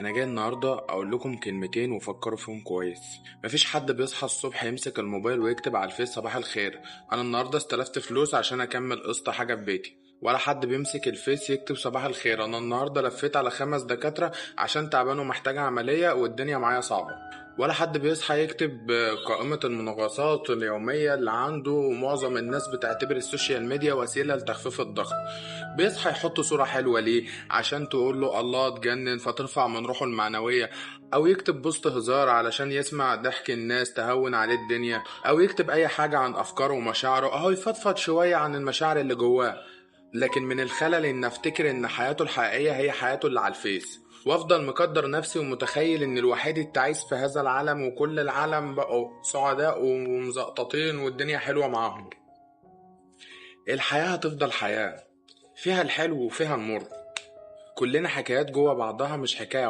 انا جاي النهارده اقول لكم كلمتين وفكروا فيهم كويس. مفيش حد بيصحى الصبح يمسك الموبايل ويكتب على الفيس صباح الخير، انا النهارده استلفت فلوس عشان اكمل قسط حاجة في بيتي. ولا حد بيمسك الفيس يكتب صباح الخير، انا النهارده لفيت على 5 دكاترة عشان تعبان ومحتاج عملية والدنيا معايا صعبة. ولا حد بيصحى يكتب قائمة المناقصات اليومية اللي عنده، ومعظم الناس بتعتبر ال social media وسيلة لتخفيف الضغط. بيصحى يحط صورة حلوة ليه عشان تقول له الله تجنن فترفع من روحه المعنوية، أو يكتب post هزار علشان يسمع ضحك الناس تهون عليه الدنيا، أو يكتب أي حاجة عن أفكاره ومشاعره، أو يفضفض شوية عن المشاعر اللي جواه. لكن من الخلل إن أفتكر إن حياته الحقيقية هي حياته اللي على الفيس، وافضل مقدر نفسي ومتخيل ان الوحيد التعيس في هذا العالم وكل العالم بقوا سعداء ومزقططين والدنيا حلوة معاهم. الحياة هتفضل حياة، فيها الحلو وفيها المر، كلنا حكايات جوه بعضها مش حكاية